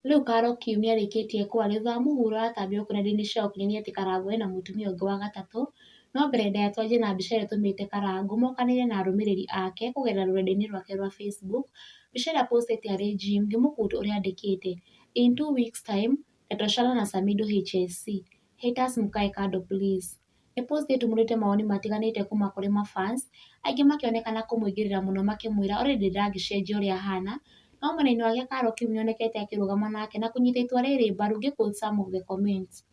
Rĩu Carol Kim nĩarĩkĩtie kwaria thutha wa mũhuhu ũrĩa ũratambio nenda-inĩ cia ũkinyanĩria atĩ Karangũ ena mũtumia ũngĩ wa gatatũ. No mbere ndaya twanjie na mbica ĩrĩa ĩtũmĩte Karangũ mokanĩrĩre na arũmĩrĩri ake kũgerera rũrenda-inĩ rwake rwa Facebook. Mbica ĩrĩa postĩte arĩ gym ngĩmũ quote ũrĩa andĩkĩte, "In 2 weeks time natoshana na Samidoh HSC. Haters mkae kando please." Nĩ post ĩtumũrĩte mawoni matiganĩte kuma kũrĩ mafans, aingĩ makĩonekana kũmũingĩrĩra mũno makĩmwĩra already ndangĩcenjia ũrĩa ahana. No mwena-inĩ wake Carol Kim nĩonekete akĩrũgama nake na kũnyita itua rĩrĩ mbaru. Ngĩ quote some of the comments: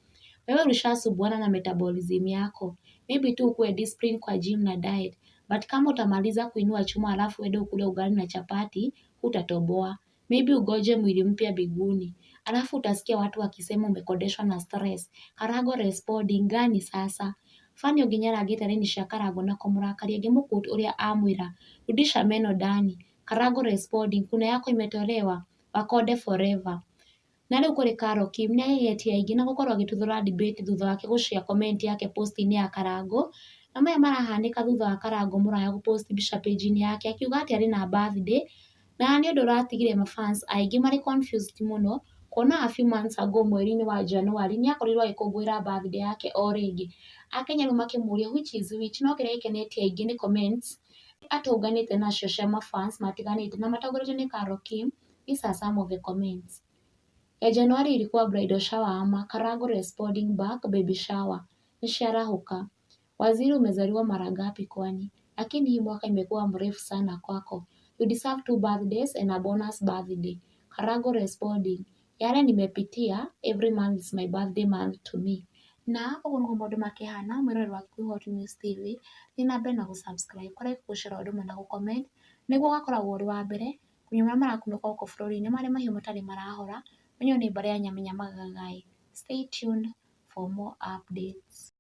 "Wewe ulishasumbuana na metabolism yako, maybe tu ukuwe discipline kwa gym na diet, but kama utamaliza kuinua chuma alafu uende ukule ugali na chapati, hutatoboa. Maybe ugoje mwili mpya mbinguni. Alafu utasikia watu wakisema umekodeshwa na stress." Karango responding, "Gani sasa?" Fan ũngĩ nĩarangĩte raini cia Karango na kũmũrakaria ngĩmũ quote ũrĩa amwĩra, "Rudisha meno ndani." Karango responding, "Kuna yako imetolewa? Wakonde forever." Na rĩu kũrĩ Carol Kim nĩagegetie aingĩ na gũkorwo agĩtuthũra debate thutha wake gũshare comment yake post-inĩ ya Karango. Na maya marahanĩka thutha wa Karango Mũraya gũpost mbica page-inĩ yake akiuga atĩ arĩ na birthday, na nĩ ũndũ ũratigire mafans aingĩ marĩ confused mũno kuona a few months ago mweri-inĩ wa January nĩakorirwo agĩkũngũĩra birthday yake o rĩngĩ. Akenya rĩu makĩmũria which is which, no kĩrĩa gĩkenetie aingĩ nĩ comments atũnganĩte nacio cia mafans matiganĩte na matongoretio nĩ Carol Kim. These are some of the comments. "Ya Januari ilikuwa bridal shower ama?" Karango responding back, "Baby shower. Niciarahũka. Waziri umezaliwa mara ngapi kwani? Lakini hii mwaka imekuwa mrefu sana kwako. You deserve two birthdays and a bonus birthday." Karango responding, "Yale nimepitia, every month is my birthday month to me." Na ũguo nĩguo maũndũ makĩhana. Mwĩroreri wa Kikuyu Hot News TV, thiĩ na mbere na gũsubscribe, kũrĩa gũshare ũndũ ũmwe na gũcomment nĩguo ũgakoragwo ũrĩ wa mbere kũmenya marĩa marakunũka gũkũ bũrũri-inĩ marĩ mahiũ matarĩ marahora. Ũyũ nĩ mbarĩ ya Nyamĩnya Magagai. Stay tuned for more updates.